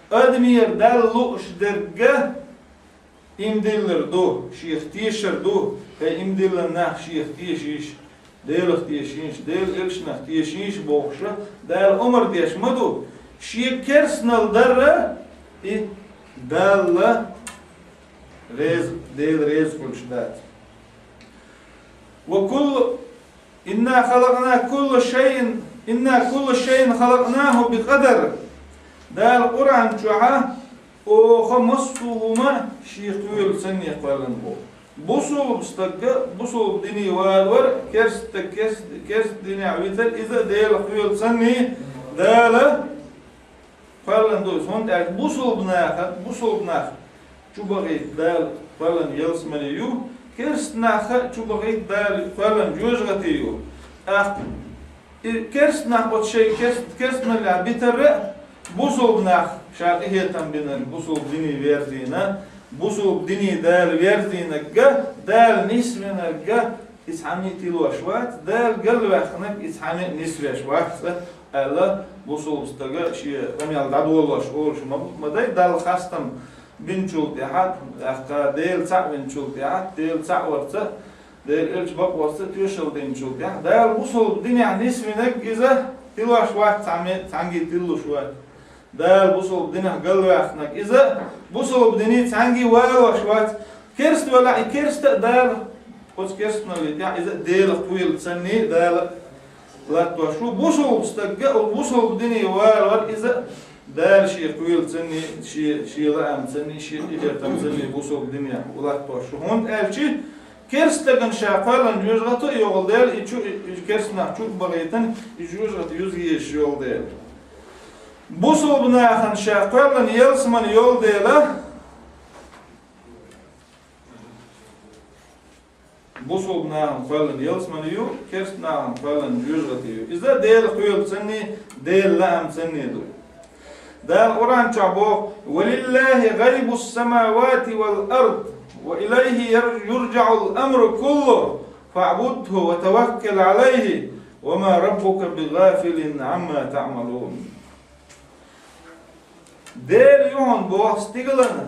Адамера Далла лууш дерг иман диллар ду, шех тешар ду, хӀай иман диллина нах, шех тешийша, Делах тешийша, Делан элчанах тешийша бохуш, Дала омра деш ма ду. Шега керстанал дар и Далла реза, Дела реза хуьлуш дац. Ва куллу «Инна халакъна кулла шайин, инна кулла шайин халакънаху бикъадар». Дала Къуръан чохь оха массо а хӀума шен кхоьлу санна кхоьллина боху. Бусулба стаг бусулба дине валавар, керста стаг керста, керста динехь витар, иза а Дела кхоьлу санна Дала кхоьллина ду иза, хӀунда аьлча бусулба наха, бусулба нах чу бахийта Дала кхоьллина ялсамани ю, керста нах чу бахийта Дала кхоьллина жоьжахати ю. ТӀаккха и керста нах оцу шайн керст-, керстаналлехь битарра а, бусулба нах ша къинхетам бинарг, бусулба дине верзийна, бусулба дине Дала верзийнарг а, Дала нисвинарг а, иза хьанна а тилош вац, Дала галваьккхинарг иза хьанна а нисвеш вац, аьлла, бусулба стага шен къамел дӀадолош олуш ма, ма дай, Далла хастам бинчул тӀаьхьа, тӀаккха Дела цхьаъ винчул тӀаьхьа, Дела цхьаъ варца, Делан элча бакъварца тоьшалла динчул тӀаьхьа, Дала бусулба динехь нисвинарг иза тилош вац, цхьамме-, цхьаьнгге тиллуш вац. Дала бусулба динах галваьккхинарг иза бусулба дине цхьаьнгге валош вац. Керста велахь, и керста а Дала, оцу керстаналле тӀехь иза а Делах кхоьлу санна Дала латтош ву. Бусулба стаг а, бусулба дине валавар, иза а Дала шен кхоьлу санна, шен, шен лаам санна, шен къинхетам санна бусулба динехь латтош ву. ХӀунда аьлча керста стагана ша кхоьллина жоьжахати а йолу дела, и чу, и, и керста нах чу а бахийтина, и жоьжахати юза езаш йолу дела. Бусулба нахана ша кхоьллина ялсамани йолу дела, бусулба нахана кхоьллина ялсамани ю, керста нахана кхоьллина жоьжахати ю. Иза Дела кхоьлу санна, Дела лаам санна ду. Дала Къуръан чохь боху: «Ва лиллахи гъайбус самавати вал ард, ва илайхи яр-, юржаъул амру куллу, фаъбудху ва таваккал алайхи, ва ма раббука бигъафилин амма таъмалун». Дела ю хьуна боху стигалан,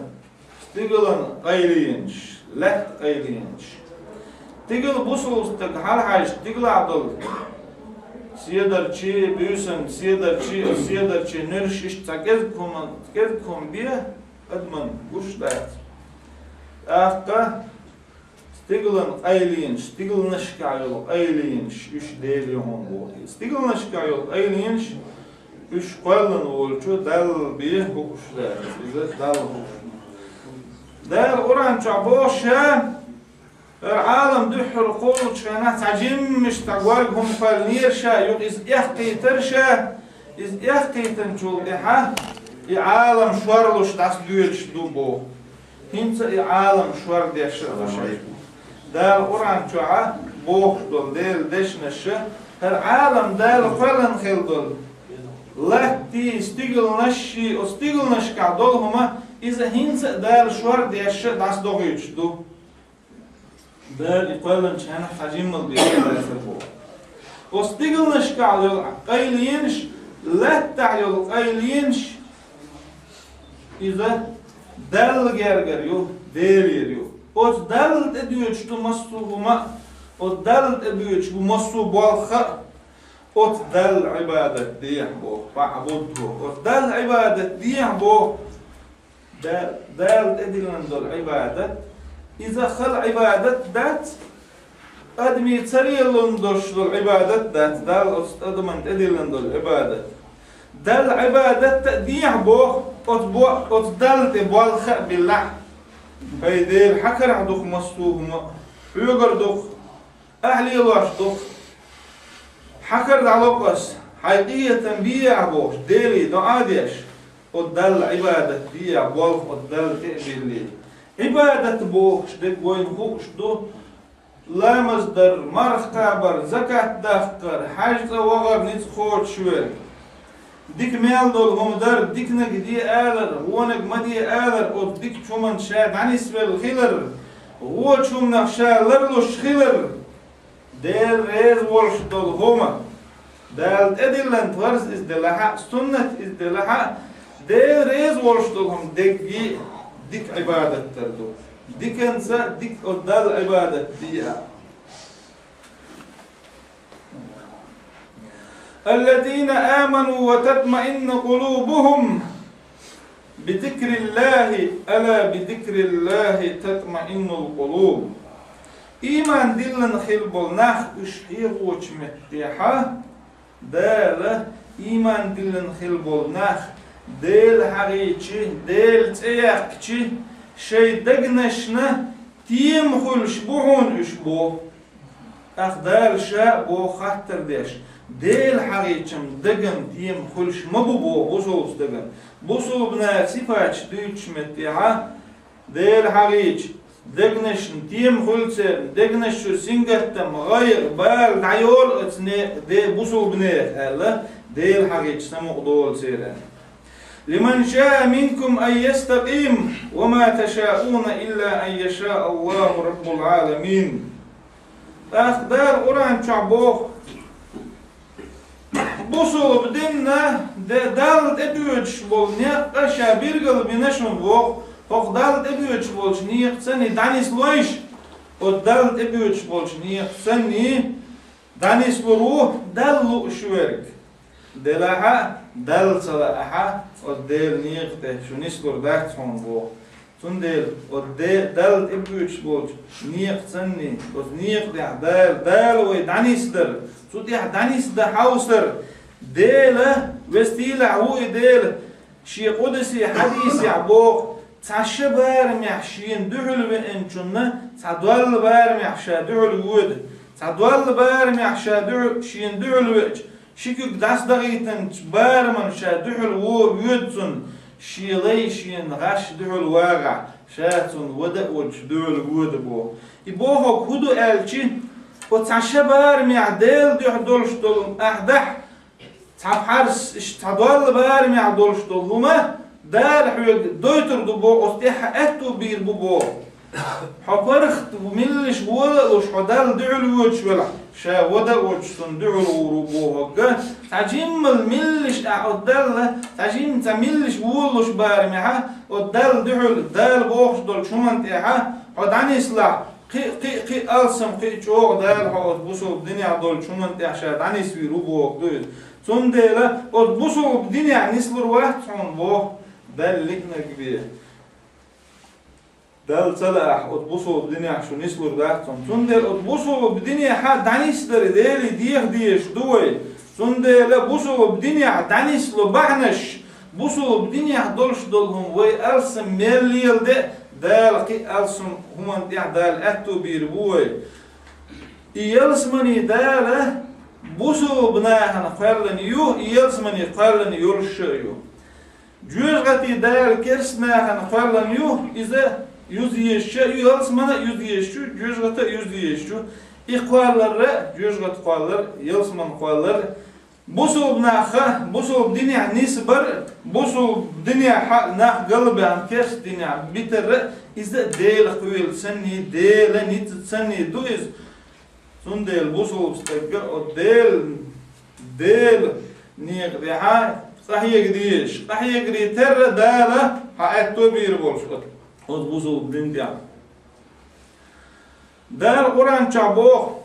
стигалан къайленаш, лаьтта къайленаш. Стигала бусулба стаг хьалахьаьжча, стигалахь долу седарчий, буьйсан седарчий, седарчий нуьрш, иштта цхьа кӀезиг хӀума, кӀезиг хӀума бен адаман гуш дац. ТӀаккха стигалан къайленаш, стигалнашкахь йолу къайленаш, уьш Дела ю хьуна боху. Стигалнашкахь йолу къайленаш, уьш кхоьллина волчу Далла бен хууш дац, иза Далла хууш. Дала Къуръан чохь боху ша, хӀара Ӏалам дуьххьара кхуллучу хенахь цхьа жиммаш цхьа горга хӀума кхоьллинера ша, юха иза эккхийтара ша, иза эккхийтинчул тӀаьхьа и Ӏалам шорлуш дӀасадоьдуш ду боху. ХӀинца и Ӏалам шор деш а ду шайн. Дала Къуръан чохь бохуш долу Делан дешнаша, хӀара Ӏалам Дала кхоьллина хилла долу латтий, стигалнашший, оцу стигалнашкахь долу хӀума, иза хӀинца а Дала шор деш а дӀасадохуьйтуш ду. Дала и кхоьллинчу хенахь цхьа жиммал бен лацар боху. Оцу стигалнашкахь йолу къайленаш, лаьттахь йолу къайленаш, иза Далла гергара ю, Делера ю. Оцу Далла тӀедоьдуш ду массо а хӀума а, оцу Далла тӀедоьдуш бу массо а болх а, оцу Далла Ӏибадат дехьа боху, фаъбудху. Оцу Далла Ӏибадат дехьа боху. Да-, Дала тӀедиллина долу Ӏибадат, иза хала Ӏибадат дац, адамийн ца леллун долуш долу Ӏибадат дац, Дала оцу адаман тӀедиллина долу Ӏибадат. Далла Ӏибадат а дехьа боху, оцу бо-, оцу Далла тӀе болх а биллахь. ХӀай Дела, хьан карахь ду-кх массо а хӀума, хьоьгара ду-кх, ахь лелош ду-кх. Хьан кара дӀало-кх ас, хьайн къинхетам бе ахь бохуш, Деле доӀа а деш, оцу Далла Ӏибадат де а, болх оцу Далла тӀе а билли. Ӏибадат бохуш дерг вайна хууш ду, ламаз дар, марха кхабар, закат даккхар, хьаьжцӀа вахар, ницкъ кхочуш верг. Дика мел долу хӀума дар, диканиг де алар, вониг ма де алар, оцу дикачу хӀуманна ша дӀанисвелла хилар, вочу хӀуманах ша ларлуш хилар. Дела реза волуш долу хӀума, Дала тӀедиллина фарз иза делахь а, суннат иза делахь а, Дела реза волуш долу хӀума дегги дика Ӏибадат дар ду. Диканца дика оцу Далла Ӏибадат де а. الذين آمنوا وتطمئن قلوبهم بذكر الله، ألا بذكر الله تطمئن القلوب. Ийман диллина хилла болу нах уьш хьехочу меттехьа, Дала ийман диллина хилла болу нах Дела хьагӀийчи, Дела цӀе яьккхичи, шайн дегнашна тема хуьлуш бу хьуна уьш боху. ТӀаккха Дала Ша а боху хаттар деш, Дела хьагӀийчам дагам тема хуьлуш ма бу боху бусулба стагана. Бусулба нахана сифаташ дуьйцучу меттехьа, Дела хьагӀийча, дегнашна тема хуьлу церан, дегнаш чуьра сингаттам, гӀайгӀа, бала дӀайолу оцу не-, де-, бусулба нехан аьлла, Дела хьагӀийча самукъа долу церан. لمن شاء منكم أن يستقيم وما تشاءون إلا أن يشاء الله رب العالمين. ТӀаккха Дала Къуръан чохь боху, бусулба динна де-, Далла тӀебоьдуш болу некъ а Ша билгалбина шуна боху, хӀокху Далла тӀебоьдуш болчу некъаца санний дӀанислойша, оцу Далла тӀебоьдуш болчу некъаца санний дӀанислур ву Далла лууш верг. Делахь а, Далла ца лаахь а, оцу Делан некъа тӀе шу нислур дац хьуна боху. Цундела оцу де-, Далла тӀебоьдуш болчу некъаца санний, оцу некъа тӀехь Дала, Дала вай дӀанисдар, цу тӀехь дӀанисдан хьовсар, Дела, вестийлахь ву и Дела, Шен къудси хьадисехь боху, цхьа ши барамехь Шена дуьхьал веанчунна цхьа долла барамехь Ша дуьхьал воьду, цхьа долла барамехь Ша дуьхьал, Шена дуьхьал веача, ши куьг дӀасадахийтинчу бараман Ша дуьхьал во-, воьду цунна, шен лай шена гӀаш дуьхьал вагӀахь, Ша цунна вада а водуш дуьхьал воьду боху. И бохург хӀун ду аьлчи, оцу цхьа ши барамехь Делан дуьхьа долуш долу ахь дахь, цхьа пхьарс, цхьа долла барамехь долуш долу хӀума Дала хьоьга дойтур ду боху, оцу тӀехь аьтту бийр бу боху. Хьо паргӀат миллиш вола а луш, хьо Далла дуьхьал воьдуш велахь, Ша вада а водуш цунна дуьхьал гӀур ву бохург. Цхьа жиммал миллиш ахь оцу Далла, цхьа жимма цхьа миллиш волалуш барамехьа, оцу Далла дуьхьал, Дала бохуш долчу хӀуманна тӀехьа хьо дӀанислахь, кхин а, кхин а, кхин а алсам, кхин а чӀогӀа Дала хьо оцу бусулба динехь долчу хӀуманна тӀехь Ша дӀанисвийр ву бохург ду иза. Цундела оцу бусулба динехь нислур вац хьуна боху Далла лиънарг бен. Далла ца лаахь, оцу бусулба динехь шу нислур дац хьуна. Цундела оцу бусулба динехьа дӀанисдар Деле деха дезаш ду вай. Цундела бусулба динехь дӀанисло бахьанаш, бусулба динехь долуш долу хӀума вай алсам мел леладе а, Дала кхин а алсам хӀуманна тӀехь Дала аьтту бийр бу вай. И ялсамани Дала бусулба нахана кхоьллина ю, и ялсамани кхоьллина йолуш а ю. ЖоьжагӀати Дала керста нахана кхоьллина ю, иза юза езаш а ю, ялсамани а юза езаш ю, жоьжагӀати а юза езаш ю. И кхоллар а, жоьжагӀати кхоллар а, ялсамани кхоллар а, бусулба нахаха, бусулба динехь нисбар а, бусулба динехьа нах галбаьхна керста динехь битар а, иза а Дела кхоьлу санний, Дела ницкъ санний ду иза. Цундела бусулба стаг а оцу Дела, Дела некъа тӀехьа къахьега дезаш, къахьегаре терра Дала хьан аьтто бийр болуш оцу, оцу бусулба дин тӀехь. Дала Къуръан чохь боху: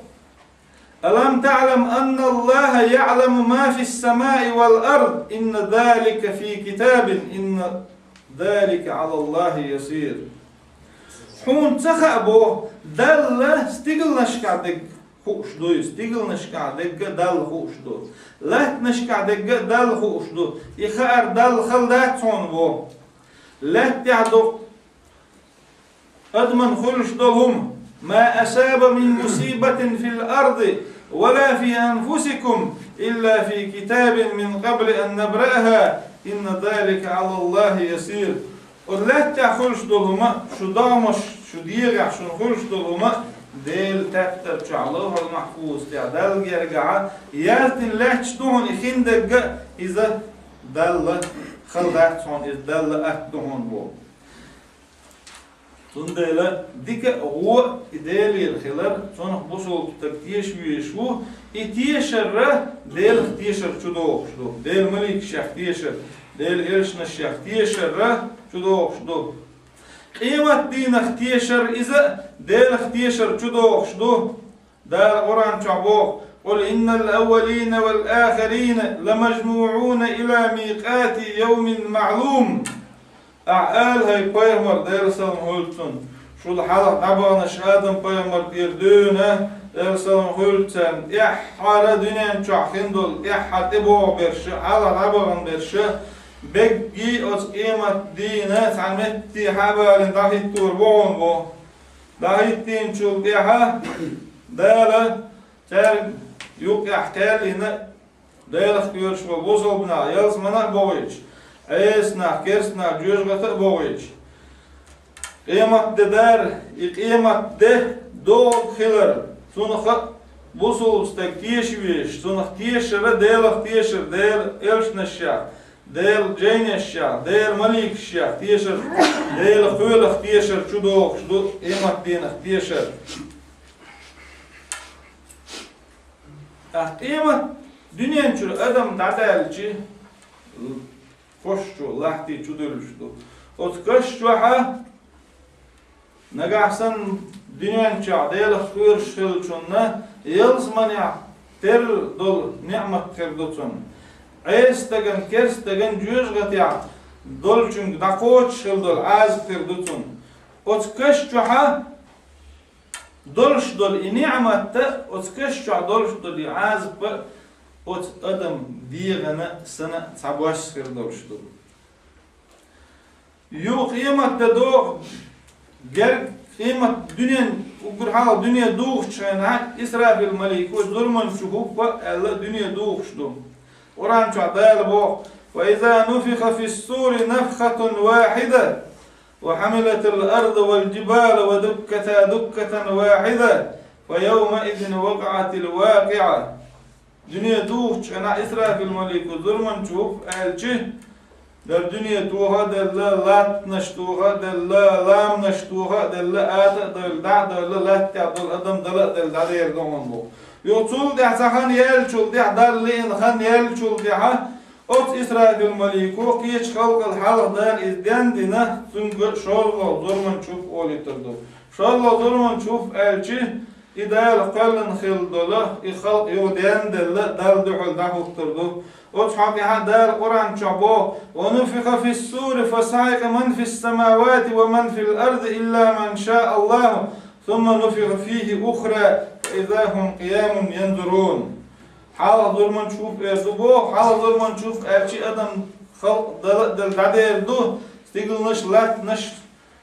ألم تعلم أن الله يعلم ما في السماء والأرض إن ذلك في كتاب إن ذلك على الله يسير. Хьуна ца хаьа боху, Далла стигалнашкахь дерг хууш ду иза, стигалнашкахь дерг а Далла хууш ду, латтанашкахь дерг а Далла хууш ду, и хаар Далла хала дац хьуна боху. Лаьтта тӀехь ду адаман хуьлуш долу хӀума: ما أصاب من مصيبة في الأرض ولا في أنفسكم إلا في كتاب من قبل أن نبرأها إن ذلك على الله يسير. Оцу лаьтта тӀехь хуьлуш долу хӀума, шу догӀмаш, шу дегӀехь шуна хуьлуш долу хӀума, Делан тептар чохь, Лавхьул-Махьфуза тӀехь, Далла гергахьа яздина лаьтташ ду хьуна, и хиндерг а, иза Далла хала дац хьуна, иза Далла атта ду хьуна боху. Цундела дика а, вон а и Делера хилар, цунах бусалба стаг теша везаш ву, и тешар а Делах тешар чу догӀуш ду, Делан маликашех тешар, Делан элчанашех тешар а чу догӀуш ду. Къематдийнах тешар иза а Делах тешар чу догӀуш ду. Дала Къуръан чу боху: «قل إن الأولين والآخرين لمجموعون إلى ميقات يوم معلوم». Ахьа ала, хӀай пайхамар, Делера салам хуьлда цунна, шул хьалха дӀабаханаш, Адам-пайхамар тӀера дуьйна, Делера салам хуьлда царна, тӀаьххьара дуьнен чохь хин долу, тӀаьххьара тӀебогӀу берш, хьалха дӀабахана берш, беггий оцу къематдийнан цхьа метте хьа а балийна дӀахӀиттор бу хьуна боху. ДӀахӀиттийначул тӀаьхьа Дала цаьрга юккъехь кхел йина, Делах кхоьруш болу бусалба нах ялсамане а бохуьйтуш, Ӏеса нах, керста нах жоьжахате а бохуьйтуш, къематде дара, и къематде догӀург хилар, цунах а бусалба стаг теша везаш, цунах тешар а Делах тешар, Делан элчанашех, Делан жайнашех, Делан маликашех тешар, Делан кхелах тешар чу догӀуш ду, къематдийнах тешар. Ткъа къемат дуьнен чуьра адам дӀадаьлча, каш чу, лахьти чу дуьллуш ду. Оцу каш чохь а нагахь санна дуьнен чохь Делах кхоьруш хиллачунна ялсаманехь терра долу неӀмат хир ду цунна. Ӏеса стагана, керста стагана жоьжахатехь долчуьнга дӀакхочуш хила долу Ӏазап хир ду цунна. Оцу каш чохь а долуш долу и неӀмат а, оцу каш чохь долуш долу и Ӏазап а оцу адам дегӀана санна цхьабосса хир долуш ду. Юха къематде догӀу, герга къемат дуьнен, уггар хьалха дуьне духучу хенахь, Исрафил-малико зурманчу хӀуп а аьлла дуьне духуш ду. Къуръан чохь Дала боху: «فإذا نفخ في الصور نفخة واحدة وحملت الأرض والجبال ودكتا دكة واحدة فيومئذ وقعت الواقعة». Дуьне тухучу хенахь Исрафил-малико зурманчу хӀуп аьлча, дара дуьне тоха а делла, латтанаш тоха а делла, ламанаш тоха а делла, ата а девлла, дӀа а девлла, латта тӀехь долу адам дала а делла, дӀадер ду хьуна боху. Юха цул тӀаьхьа цхьа хан яьллачул тӀаьхьа, Далла лиъна хан яьллачул тӀаьхьа, оцу Исрафил-малико кхечу халкъал хьалха Дала иза денна дина, цуьнга шолгӀа зурманчу хӀуп олуьйтур ду. ШолгӀа зурманчу хӀуп аьлча, и Дала кхоьллина хила долу, и халкъ юха денна делла, Далла дуьхьал дӀахӀуттур ду. Оцу хьокъехь Дала Къуръан чохь боху: «ونفخ في الصور فصعق من في السماوات ومن في الأرض إلا من شاء الله ثم نفخ فيه أخرى فإذا هم قيام ينظرون». Хьалха зурманчу хӀуп эр ду боху, хьалха зурманчу хӀуп аьлча адам халкъ дала а делла дӀадер ду, стигланаш, латтанаш,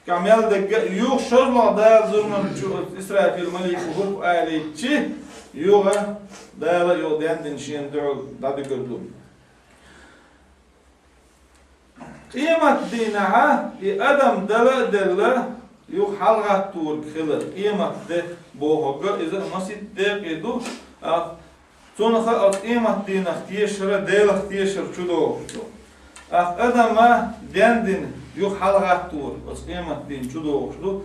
кхин мел дерг а, юха шозлагӀа Дала зурманчу Исрафил-малико хӀуп алийтча, юха Дала юха денна дина шена дуьхьал дӀадуьгур ду. Къематдийнахь и адам дала а делла, юха хьалагӀатторг хилар, къематде бохург а иза а масийтта декъе ду, а, цунах а оцу къематдийнах тешар а Делах тешар чу догӀуш ду. Ткъа адам а денна дина юха хьалагӀаттор оцу къематдийна чу догӀуш ду.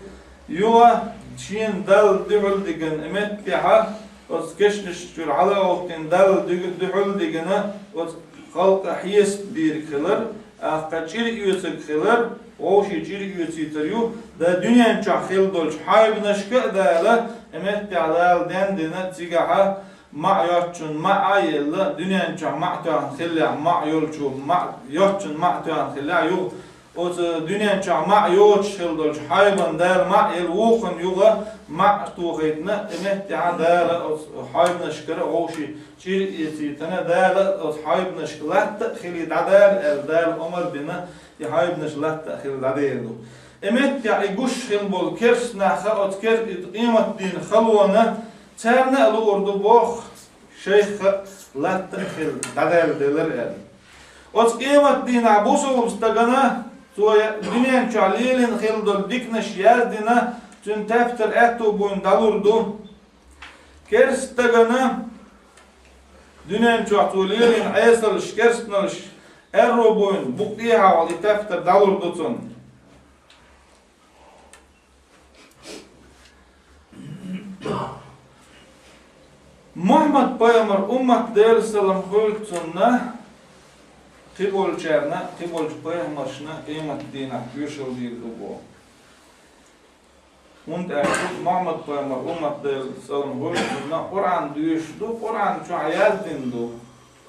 Юха шена Далла дуьхьал дигна и меттехь а, оцу кешнаш чуьра хьалагӀовттина Далла дуьг-, дуьхьал дигна оцу халкъа хьесап дийриг хилар, ткъа чӀир оьцург хилар, вовшийн чӀир оьцуьйтур ю, дан дуьнен чохь хилла долчу хьайбанашка а Дала, и меттехь Дала денна дина цигахь а, маӀа йоцчунна маӀа а елла, дуьнен чохь маӀа тоьхна хиллехь, маӀа йолчо маӀа, йоцчунна маӀа тоьхна хиллехь, юха оцу дуьнен чохь маӀа йоцуш хилла долчу хьайбанна Дала маӀа елла, вукхунна юха маӀа тохийтина, и меттехь а Дала оцу хьайбанашкара вовшийн чӀир оьцуьйтина, Дала оцу хьайбанашка латта а хилий дӀадала аьлла, Дала омра дина, и хьайбанаш латта а хилла дӀадер ду. И меттехь и гуш хилла болу керста нах а оцу кер-, и къематдийнан халонан царна а луур ду боху, шайх а латта а хилла дӀадаьлла делар аьлла. Оцу къематдийнахь бусалба стагана, цо дуьнен чохь лелийна хилла долу диканаш яздина, цуьнан тептар аьтту буйна дӀалур ду. Керста стагана дуьнен чохь цо лелийна Ӏесаллаш, керстаналлаш аьрру буйна букъ тӀехьа вала и тептар дӀалур ду цунна. Мухьаммад пайхамар уммат, Делан салам хуьлда цунна, кхиболчарна, кхиболчу пайхамаршна къематан дийнахь тоьшалла дийр ду боху. ХӀунда аьлча Мухьаммад пайхамар уммат, Делан салам хуьлда цунна, Къуръан доьшуш ду, Къуръан чохь яздина ду.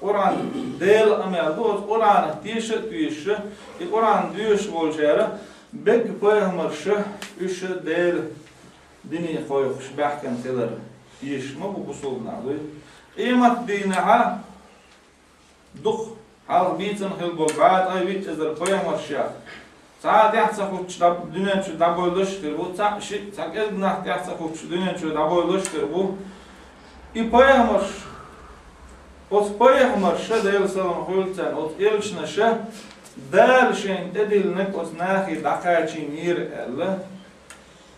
Къуръан Делан къамел ду, оцу Къуръанах теша а тоьшуш, и Къуръан доьшуш болчара, берриг пайхамарша, уьш Делан дине кхойкхуш баьхкина хилар, иштта ма бу бусулба нах дуй. Къематан дийнахьа дукха хьалха бийцина хила болу бӀе ткъе виъ эзар пайхамаршех цхьа а тӀаьхьа ца кхуьссуш дӀа-, дуьнен чуьра дӀабовлуш а хир бу, цхьаъ, шиъ, цхьа кӀезиг нах тӀаьхьа ца кхуьссуш дуьнен чуьра дӀабовлуш а хир бу. И пайхамарш, оцу пайхамарша, Делан салам хуьлда царна, оцу элчанаша Дала шайна тӀедиллинарг оцу нахе дӀакхачийнера аьлла,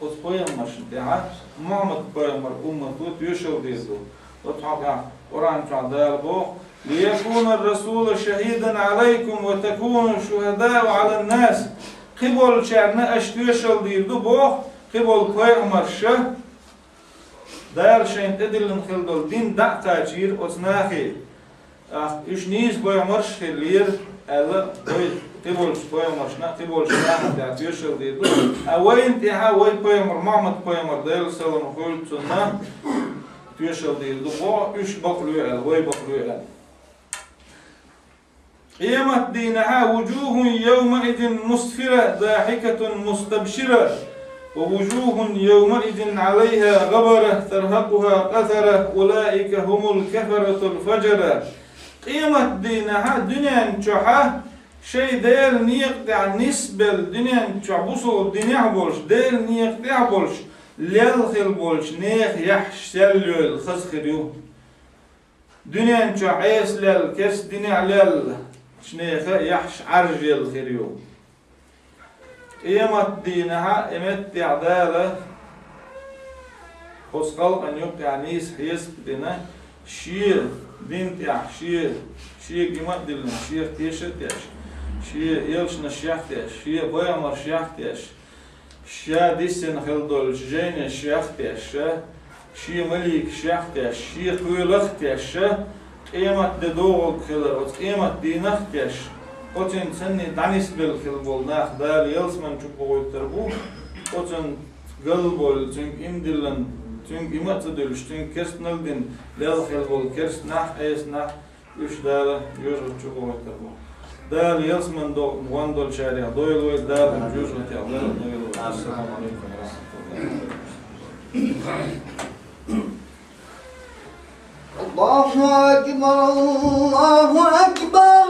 оцу пайхамаршна тӀехьа Мухьаммад пайхамар уммато тоьшалла дийр ду. Оцу хьокъехь Къуръан чохь Дала боху: «Лиякуна ар-расулу шахидан Ӏалайкум ва такуну шухадаа Ӏалан-нас». Кхиболчарна аша тоьшалла дийр ду боху, кхиболу пайхамарша Дала шайна тӀедиллина хила долу дин дӀа а кхачийра оцу нахе. ТӀаккха уьш нийса пайхамарш а хиллера, аьлла, вай кхиболчу пайхамаршна, кхиболчу нахана тӀехь тоьшалла дийр ду. Ткъа вайна тӀехьа вай пайхамар, Мухьаммад пайхамар, Делан салам хуьлда цунна, тоьшалла дийр ду боху, уьш бакълуьй аьлла, вай бакълуьй аьлла. Къематан дийнахьа: «Вужухун йовмаизин мусфира, дахьикатун мустабшира, ва вужухун йовмаизин Ӏалайха гӀабара, тархьакъуха къатара, улаика хӀумул кафаратул фажара». Къематан дийнахьа дуьнен чохьа шайн Делан некъа тӀехь нисбелла, дуьнен чохь бусулба динехь болуш, Делан некъа тӀехь болуш, лелла хила болчу нехан яххьаш сел йойла хаза хир ю. Дуьнен чохь Ӏеса лелла, керста динехь лелла, шнеха яххьаш Ӏаржъелла хир ю. Къематан дийнахьа и меттехь Дала оцу халкъана юккъехь нийса хьесап дина, шен дин тӀехь, шен, шега има а диллина, шех теша а теш, шен элчанашех а теш, шен пайхамаршех а теш, ша дисина хила долчу жайнашех а теш, шен маликашех а теш, шен кхоьлах а теш, къематде догӀург хилар оцу къематдийнах а теш, оцуьнан санна дӀанисбелла хила болу нах Дала ялсамани чу бохуьйтур бу, оцунна галбевлла, цуьнга има диллина, цуьнга има а ца дуьллуш, цуьнга керстанал а дина, лелла хила болу керста нах, Ӏеса нах, уьш Дала жоьжахати чу бохуьйтур бу. Дала ялсамани догӀу гӀондолчарех дойла вай, Дала жоьжахатех дойла вай. Ассаламу Ӏалайкум ва рахьматуллахӀи. Аллаху акбар, Аллаху акбар.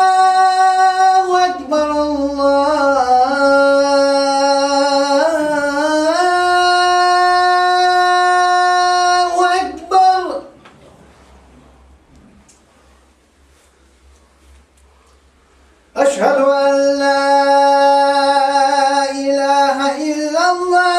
Аллаху акбар, Аллаху акбар. Ашхаду ан ла илаха иллаллах.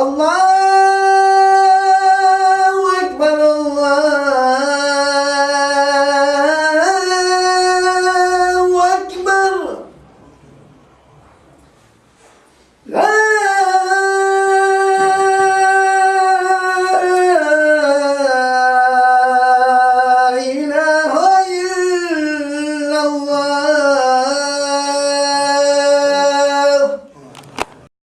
Allah